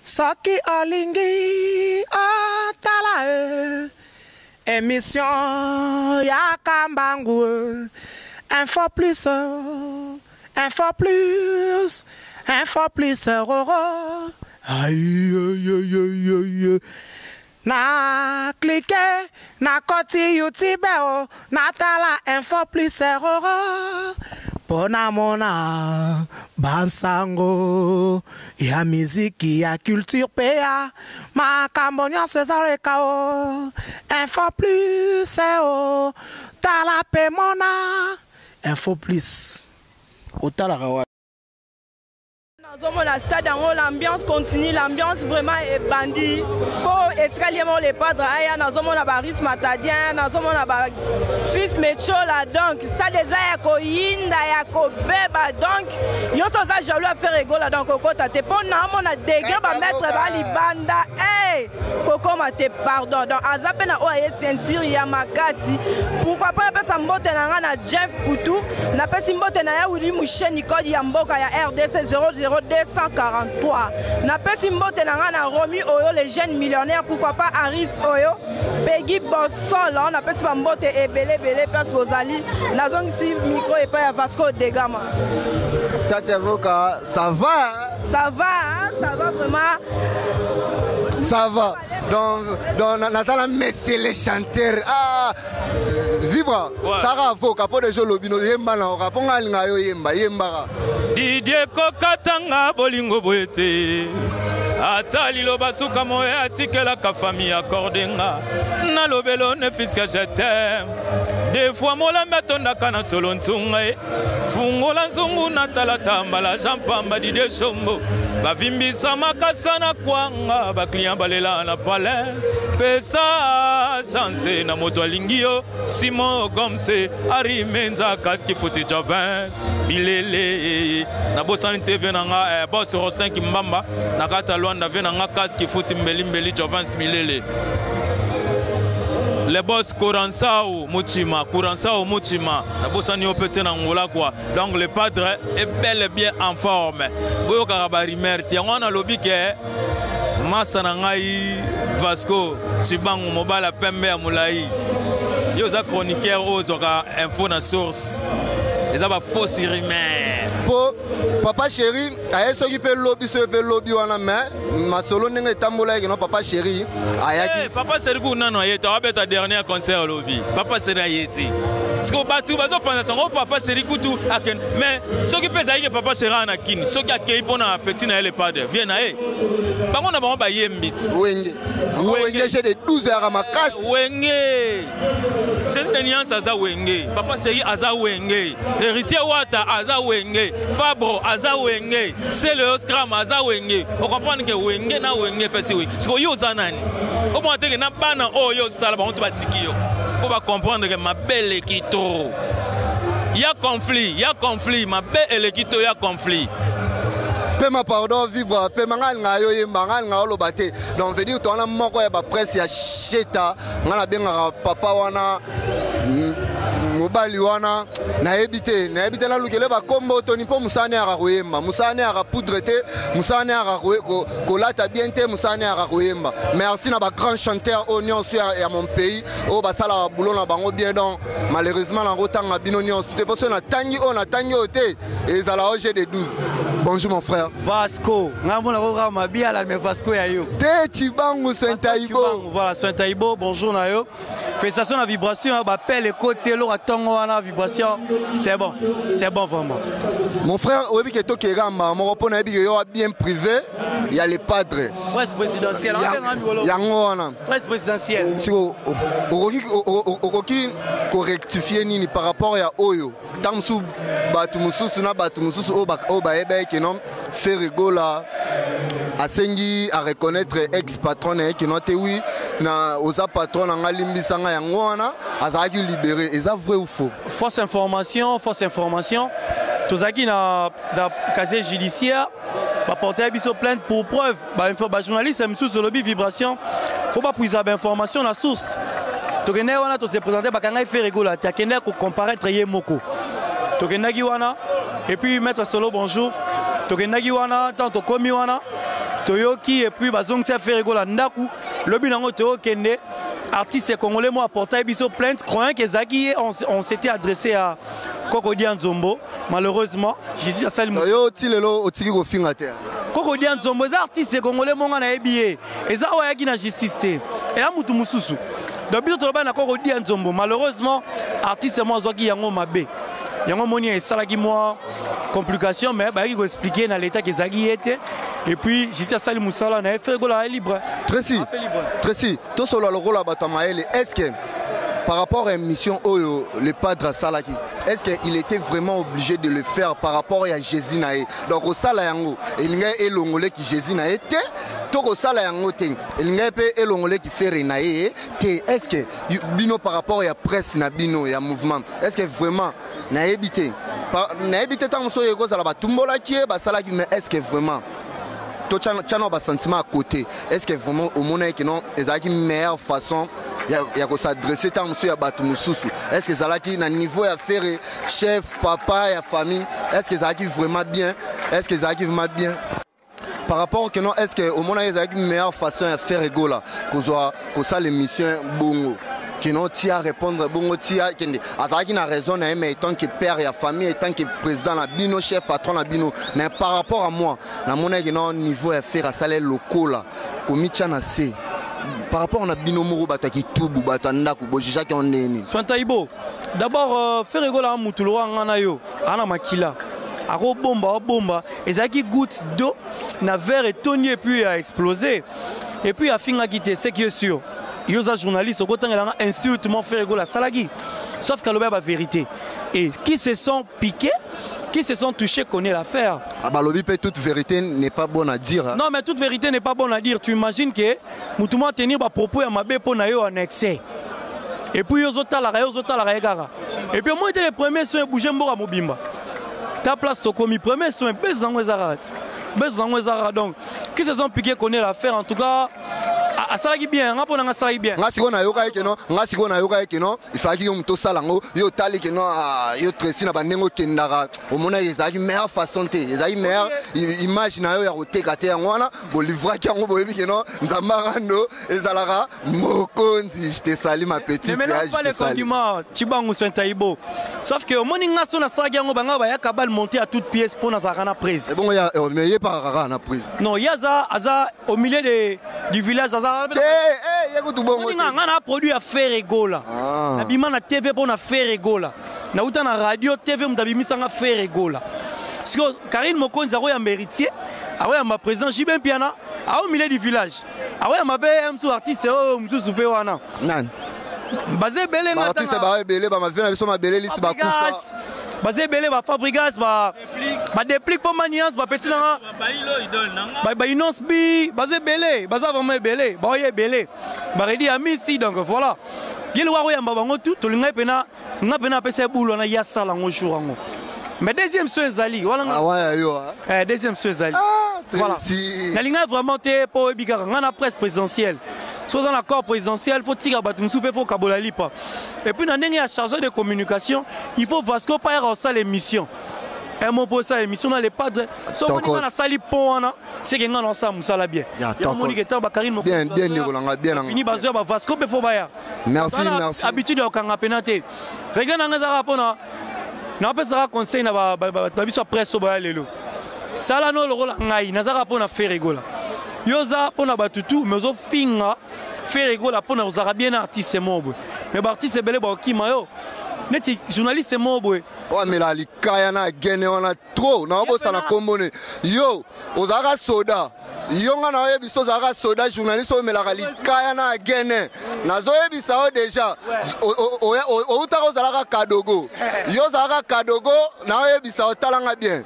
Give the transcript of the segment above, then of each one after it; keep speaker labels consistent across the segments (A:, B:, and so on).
A: Soki olingi otala e emission ya kambangu e info plus info plus info plus roro aïe na clique na koti youtube o natala info plus roro mpo namona bansango ya miziki ya culture mpe ya makambo nyonso ezoleka o info plus o tala mpe mona info plus otalaka wapi?
B: Nazomona stade yango, l'ambiance continue, l'ambiance vraiment ebandi mpo etikali ye moko le padre aya. Nazomona baris matadien, nazomona bafils mechola, donc stade eza ya koyinda, ya kobeba. Donc yo so oza jaloux ya Ferre Gola, donc okota te mpo naomona degré bamaître balibanda e kokoma te, pardon. Donc aza mpe na oyo aye ceinture ya makasi. Pourquoi pas napesa mbote na ngai na Jeff Putu, napesi mbote na ya Wili Musheni, code ya mboka ya RDC 00243. Napesi mbote na ngai na Romi oyo, le jeune millionnaire. Pourquoi pas Aris oyo, Pegi Bosolo. Napesi bambote ebele ebele place bozali. Nazongisi micro epai ya Vasco Degama.
C: Tati Avoka, ça va, hein?
B: Ça va, hein? Ça va vraiment.
C: Ça va. Donc, nazala monsieur le chanteur. Ah, vibra. Ouais. Sarah Avoka, po dejo lobino yemba na oka, po nga linga yo yemba, yembaka.
D: Didie kokatanga bolingo boye te, ata liloba suka moye atikelaka fami accorde nga nalobelo ne fiske je t'aime des fois. Molambi atondaka na solo ntunga ye fungola nzungu na talata mbala Jean Pamba Didie Shombo bavimbisa makasa na kwanga, baclient balela na palin. Pesa chance na moto alingi yo. Simon Gomse Arimenza Kaski Futi Jovins bilele nabosani te ve na nga boss Rostin Kimbamba na kati ya Lwanda, ve na nga Kaski Futi Mbelimbeli Jovins Milele, le boss Koransao Muchima, Koransao Muchima, nabosani yo mpe te na Ngola quoi. Donc le padre est bel et bien en forme. Boyokaka barumeur te, yango wana alobi ke masa na ngai Vasco Chibangu, mobala pembe ya molai. Yo oza chroniqueur oyo ozwaka info na source, eza bafausse rumeur.
C: Po papa chéri aye soki mpe lobi, soki mpe lobi wana, mais masolo ndenge etambolaki keno papa chéri ayaki.
D: Hey, papa chéri ku nano aye te, awabeta dernier concert alobi. Papa chéri aye te siko bato bazopanza sango papa chéri kutu akende. Mais soki mpe ezalaki ke papa chéri aa na Kini, soki akei mpo na petit na ye le padre vie na ye, bango na bango bayembi ti.
C: Wenge, wenge jeu de 12 heures makasi.
D: Wenge, Jésus de Nuance aza wenge, papa chéri aza wenge, héritier Wata aza wenge, Fabro aza wenge, Celeo Scram aza wenge. Ocomprendre ke wenge na wenge epesi wenge. Sikoyo yo oza nani? Omona teke na bana oyo osala bango to batiki yo mpo bacomprendre ke mabe eleki trop ya conflit, ya conflit, mabe eleki to ya conflit.
C: Pema, pardon, vibra pema. Ngai alinga yo yemba, ngai alinga oloba te. Donc veut dire to wana moko ya bapresse ya sheta, ngai nabengaka papa wana, mobali wana nayebi te, nayebi te nalukele bakombo toni mpo mosala ne yaka koyemba, mosala ne yaka poudre te, mosala ne yaka kolata bien te, mosala ne yaka koyemba. Merci na bagrand chanteur oyo nyonso ya mon pays oyo basalaka boulot na bango bien. Donc malheureusement nakotanga bino nyonso te, mpo soki natangi oyo, natangi oyo te, ezala o jeu de 12. Bonjour mon frère.
E: Vasco, ngai mona koka mabiala, mais Vasco ya yo.
C: Te, Chibangu Saint-Aibo.
E: Voilà, Saint-Aibo, bonjour na yo. Félicitations na vibration, bapele ekoti eloko ntongo wana, vibration, c'est bon, c'est bon vraiment.
C: Mon frère, oyebi ke tokeka mbala moko mpo nayebi ke yo wa bien privé ya le padre.
E: Presse présidentielle.
C: Yango wana.
E: Presse présidentielle.
C: Siko okoki korectifie nini par rapport ya oyo ntango mosusu bato mosusu na bato mosusu oyo bayeba eke non, Ferre Gola asengi a reconnaître ex patron na ye kino te, wi na oza patron na nga, limbisanga, yango wana azalaki libéré, eza vrai ou faux?
E: Fausse information, fausse information. Tozalaki na casier judiciaire, baportaki biso plainte. Pour preuve, bajournaliste misusu olobi vibration, fo bapuisa bainformation na source. Tokendaki wana, tose présente, bakangaki Ferre Gola te, akendaki kocomparaître ye moko. Tokendaki wana, et puis maître Solo, bonjour. Tokendaki wana, ntango tokomi wana, Toyoki et puis bazongisi Ferre Gola ndaku. Lobi nango toyokende artiste congolais moi apporta biso plainte croyant que ezalaki ye. On s'était adressé à Koko Dia Nzombo. Malheureusement, justice asali.
C: Yo ti lelo otiki kofinga te.
E: Koko Dia Nzombo eza artiste congolais monga nayebi ye, eza oyo ayaki na justice te, eya mutu mosusu. Donc biso toloba na Koko Dia Nzombo. Malheureusement, artiste mo azwaki yango mabe, yango moni esalaki mwa complication, mais bayaki koexpliquer na l'état ke ezalaki ye te et puis justice asali mosala na ye. Ferre Gola libre.
C: Tracy, Tracy, tosolola lokola bato ya mayele. Est ce que par rapport à émission oyo le padre asalaki, est ce qu'il était vraiment obligé de le faire par rapport à Jésus na ye? Donc kosala yango elingai elongoleki Jésus na ye te, to kosala yango te elingai mpe elongoleki Ferre na ye te? Est ce que bino, par rapport ya presse na bino ya mouvement, est ce que vraiment, nayebi te, nayebi te, ntango mosusu oyo ekozala batumbolaki ye, basalaki, mais est ce que vraiment, totya na basentiment à côté, est ce que vraiment omonaki ke non, ezalaki meilleure façon ya kos'adresser ntango mosusu ya bato mosusu? Est ce que ezalaki na niveau ya Ferre, chef, papa ya famille? Est ce que ezalaki vraiment bien? Est ce que ezalaki vraiment bien par rapport que non, est ce que omonaki ezalaki meilleure façon ya Ferre Gola kozwa kosala émission bongo, kino tia répondre bongo, tia kende azalaki na raison na ye? Mais étant que père ya famille, étant que président na bino, chef patron na bino, mais par rapport à moi, namonaki no niveau ya Ferre asala lokola komitia na se par rapport na bino moko, bato ya kitubu, bato ya ndako, bojugeaki yango ndenge nini?
E: Swantaibo, d'abord, Ferre Gola mutu lokola nga na yo, ana makila, akobomba abomba. Ezalaki goutte d'eau na verre etondi et puis a explosé. Et puis afingaki te. Ce qui est sûr, yo oza journaliste, okotangelanga insulte mo Ferre Gola asalaki, sauf kaloba ya bavérité. Et qui se sont piqués, qui se sont touchés connaît l'affaire.
C: Ah, balobi mpe toute vérité n'est pas bonne à dire, hein.
E: Non, mais toute vérité n'est pas bonne à dire. Tu imagines que mutu mo atenir bapropos ya mabe mpo na yo en excès et puis yo ozotalaka, ye ozotalaka ye kaka, et puis omoi te le premier soin ebouge mboka mobimba. Ta place tokomi, premier soin bese yango eza kaka ti bese yango eza kaka. Donc qui se sont piqués connaît l'affaire. En tout cas, asalaki bien, nga mpo na nga asalaki bien.
C: Nga sikoyo nayoka ye keno, nga sikoyo nayoka ye keno ifalaki yo moto osala yango. Yo otali keno, ah, yo Tracy, na bandenge okendaka, omonaki ezalaki meilleure façon te, ezalaki meilleure image na yo ya koteka te. Yango wana bolivraki yango, boyebi keno Nzambe arando ezalaka mokonzi. Je te salue, ma petite.
E: Mais
C: je
E: pas
C: te
E: les
C: salue.
E: Condiments Chibangu Saint-Taïbo, sauf que omoni nga so nasalaki yango, banga bayaka bal monter à toute pièce mpo nazalaka na prise.
C: Ebongo ya mais ye pakaka kaka na prise.
E: Non, ye aza au milieu du village, aza
C: te, eh, ye kutu bongo
E: te. Nga na produit ya Ferre Gola.
C: Ah.
E: Nabima na TV mpo na Ferre Gola, nauta na radio TV, moto abimisanga Ferre Gola. Sikoyo Karine Mokonzi akoyamba héritier, akoyamba président JB Mpiana au milieu du village, akoyamba mpe mosusu artiste oyo mosusu mpe wana.
C: Nani?
E: Baza ebele.
C: Baartiste baa ebele, bamavie na biso mabele lisi bakufa.
E: Baza ebele, bafabrigas, badeplique mpo maniance, bapeti nanga bainonce bi, baza ebele, baza vraiment ebele, baoya ebele, baredi ya misi. Donc voilà, ye lokola koyamba bango tu, tolingai mpena nga mpena apesa ye bulu wana, ye asala yango jour yango. Mais deuxième so ezali wana.
C: Awa yo.
E: Eh, deuxième so ezali. Voilà, nalingai vraiment te mpo oyebi kaka nga na presse présidentielle. So oza na corps présidentiel, faut tika bato mosusu mpe, faut kabola lipa. Et puis na ndenge ya chargé de communication, il faut Vasco pa yaka osala émission un mot mpo osala émission na le padre. So omoni nga nasali pont wana, seke nga na osala mosala bien. Omoni ke ntango bakarine
C: Bien, bien, ndeko nanga, bien.
E: Fini, bazwa bavasco mpe, faut baya.
C: Merci, merci.
E: Habitude ya kokanga pena te. Regret nanga ezalaka mpona napesaka conseil na bato na biso ya presse oyo baya lelo: sala no lokola ngai, nazalaka mpo na Ferre Gola. Yo oza mpo na bato tu, mais ozofinga Ferre Gola mpo na ozalaka bien na artiste moko boye, mais baartiste ebele bakokima yo neti journaliste moko boye.
C: Oyo amela likaya na agene wana trop, naobosana nkombo ne. Yo ozalaka soda, yo nga na oyebisa, ozalaka soda, journaliste oyo omelaka likaya na agene. Nazoyebisa yo déjà, outaka ozalaka kadogo, yo ozalaka kadogo. Naoyebisa, otalanga bien,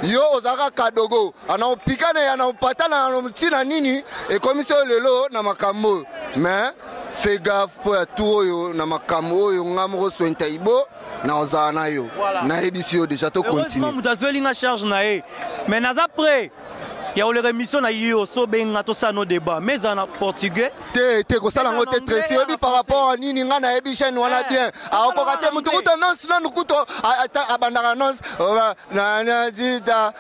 C: yo ozalaka kadogo, ana opika na ya na opata na ntina nini ekomisi oyo lelo na makambo oyo. Mais fais gaffe mpo ya tour oyo na makambo oyo, nga moko Sointa Ibo na ozala na yo. Nayebisi yo déjà, to continue.
E: Moto azweli nga charge na ye, mais naza prêt. Ya koleka émission na yo sobenga tosala no débat, mais ezala na portugais.
C: Te, te, kosala yango te. Tracy, oyebi par rapport a nini? Ngai nayebi chaîne wana bien. Akokoka te. Motu kutu annonce nanu kutu abandaka annonce nanadida.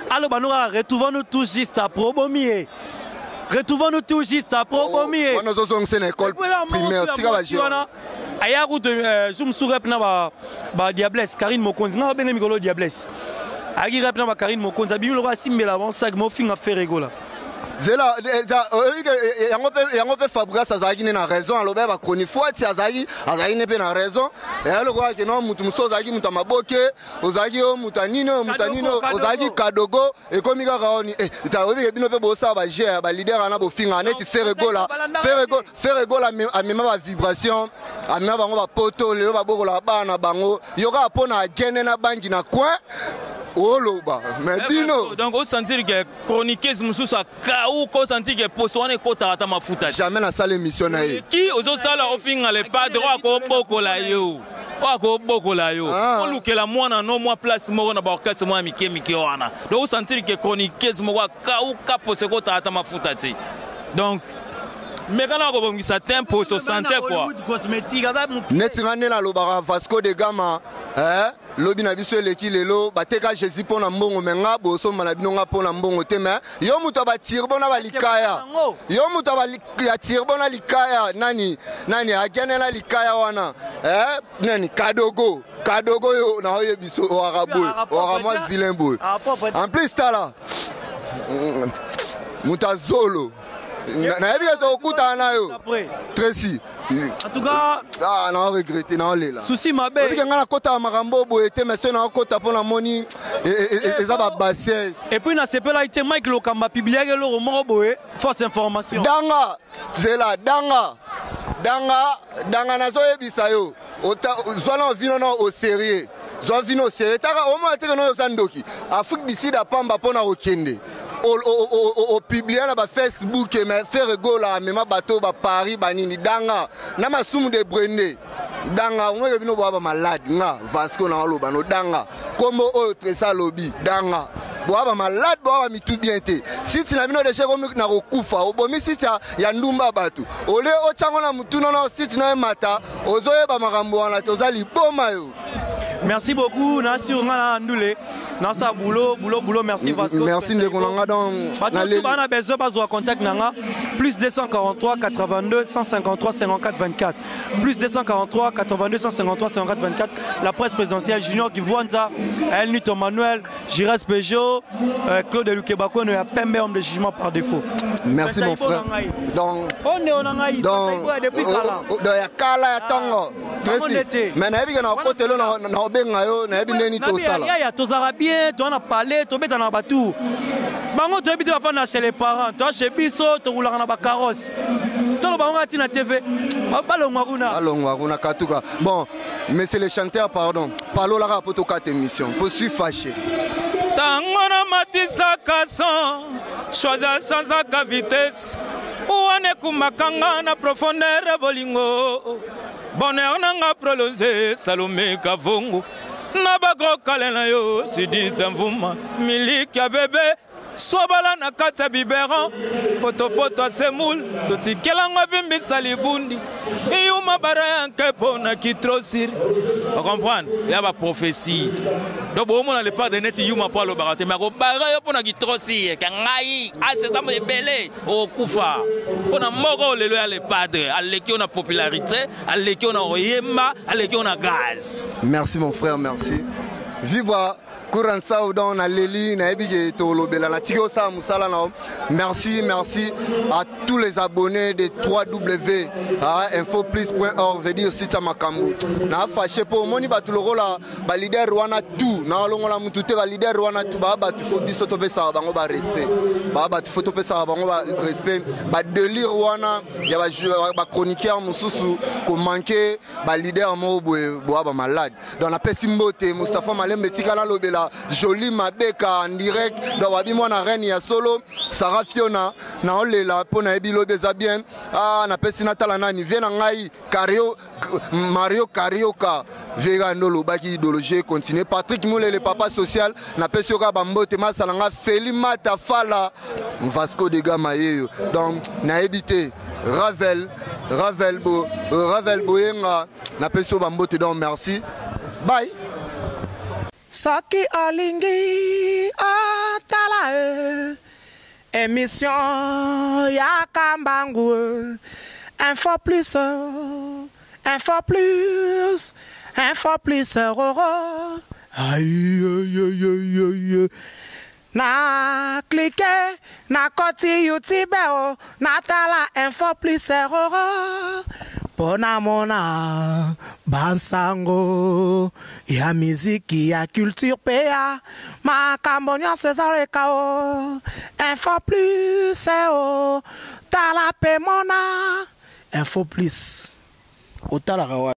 E: Aloba no kaka: "Retrouvons-nous tout juste après." Obomi ye. "Retrouvons-nous tout juste après." Obomi ye.
C: Wana ozozongisa na école primaire. Tika baje.
E: Wana aya kutu jour mosusu rep na badiablesse Karine Mokonzi. Nga babenge mikolo diablesse. Ayaki rep na bakarine Mokonzi, abimi loko asimbela bansak mofinga Ferre Gola.
C: Zela, yango mpe Fabrice azalaki ne na raison. Alobi ya bachronifuati azalaki ne mpe na raison. Eya lokola ke no mutu mosusu ozalaki moto ya maboke, ozalaki oyo moto ya nini, oyo moto ya nini, ozalaki kadogo. Ekomi kaka oni oyebike bino mpe bosala baje ya baleader wana, bofingaka neti Ferre Gola. Ferre Gola amema bavibration, amema bango bapoto. Lelo babokolaka bana na bango. Yo kaka mpo na agene na bangi na coin oloba, mais bino.
D: Donc osentir ke chroniqueuse mosusu akauka, osentir ke poso wana ekotaka ata mafuta.
C: Jamais nasala émission na ye.
D: Ki ozosala ofinga le padre oyo akobokola yo, oyo akobokola yo, olukela mwana no mwa place moko na baorchestre mwa ya mike mike wana. Donc osentir ke chroniqueuse moko akauka, poso ekotaka ata mafuta te. Donc meka na kobongisa te mposo sante quoi.
C: Neti nga nde nalobaka, Vasco de Gama, eh? Lobi na biso eleki lelo. Bateka Jésus mpo na mbongo, me nga bosomba na bino nga mpo na mbongo te. Me yo moto ya batirbo na balikaya, yo moto ya tirbo na likaya, nani nani akende na likaya wana, eh? Nani kadogo kadogo oyo naoyebi so owaka boye, owaka mwa vilain boye. En plus tala moto azolo, nayebi ke tokokutana na yo, Tracy.
E: En tout cas,
C: ah, na regrette, na olela.
E: Souci mabe.
C: Oyebi ke ngai nakotaka makambo boye te, mais soki nakokota mpo namoni eza babassesse.
E: Et puis nasepelaki te Mike Lokamba publiaki eloko moko boye, fausse information.
C: Danga, zela, danga, danga, danga, nazoyebisa yo, zwa na vino na au sérieux, zwa vino au sérieux. Taka omona teke noyo oza ndoki. Afrique du Sud apamba mpo na kokende opublier na bafacebook, mais Ferre Gola amema bato baparis banini. Danga na masumu de brende, danga omoke bino boya bamalade. Nga Vasco na oloba no danga kombo oyo Tresa alobi. Danga, boya bamalade, boya bamitu bien te. Siti na bino deja ekomi na kokufa. Obomi siti ya ndumba bato olie otyango na mutuna na siti na emata. Ozoyeba makambo wana te, oza liboma yo.
E: Merci beaucoup. Nasi nga na ndule nasa boulot, boulot, boulot. Merci Vasco.
C: Merci ndeko na nga. Donc
E: bato bana besoin bazwa contact na nga: plus 243 82 153 54 24, plus 243 82 153 54 24. La presse présidentielle, Junior Kivwanza, El Nito, Manuel Gires, Peugeot, Claude Lukebakono ya Pembe, homme de jugement par défaut.
C: Merci mon frère. Donc
E: donc depuis kala.
C: Donc ya kala ya ntongo, Tracy, mais nayebi ke na okotelo na obenga yo, nayebi ndeni tosala.
E: Yaya, tozala bien, toza na palais, tobeta na batour bango, toyebi te. Bafanda chez les parents, toa chez biso, tokulaka na bacarrosse. Toloba bango ntina TV, balongwa kuna.
C: Balongwa kuna katuka. Bon, monsieur le chanteur, pardon, palolaka po tokata émission po suis fâché.
D: Ntango namatisaka son, choisi chanzaka vitesse wana, ekumaka nga na profondeur. Bolingo bonheur nanga prolonge. Salome Kavongo na bagros kale na yo, Judith Mvuma, miliki ya bebe swabala na kati ya biberon, potopoto asemule totikelango avimbisa libundi iyuma bara ya nkepo na kitrosiri. Ocomprendre ya baprophétie. Donc boomona le padre neti yuma mpo alobaka te, me akobara yo mpo na kitrosiri ke ngai age eza ebele, okokufa mpo na moko. Lelo ya le padre aleki yo na popularité, aleki yo na koyemba, aleki yo na gaz.
C: Merci mon frère, merci. Vibra Kuransao. Donc naleli, nayebi ke tolobela, natiki osala mosala na. Merci, merci à tous les abonnés de 3W infoplus.org, veut dire site ya makambo. Na fâché mpo omoni bato lokola baleader wana tout, na balongola mutu te. Baleader wana tout baa bato, fo biso topesaka bango barespect, baa bato fo topesaka bango barespect. Badelire wana ya bachroniqueur mosusu komanke baleader moko boye, boya bamalade. Donc napesi mbote Mustapha Malembe, etikala alobela. naolela Jolie Mabeka en direct. Donc babi mwana reine ya solo Sarah Fiona naolela mpo nayebi lobi eza bien. Ah, napesi natala nani vie na ngai Cario Mario Carioca vera ndo olobaki idéologie continue. Patrick Mulele papa social, napesi yo kaka bambote. Masala nga Feli Mata Fala Vasco de Gama yeyo. Donc nayebi te Ravel Ravel Bo Ravel Boyenga, napesi yo bambote. Donc merci, bye.
A: Soki olingi otala e émission ya Kambangu, Info Plus, Info Plus, Info Plus roro. Aïe, aïe, aïe, aïe. Na clique na koti YouTube o natala Info Plus roro mpo namona bansango ya miziki, ya culture mpe ya makambo nyonso ezaleka o Info Plus o tala mpe mona Info Plus otalaka wa.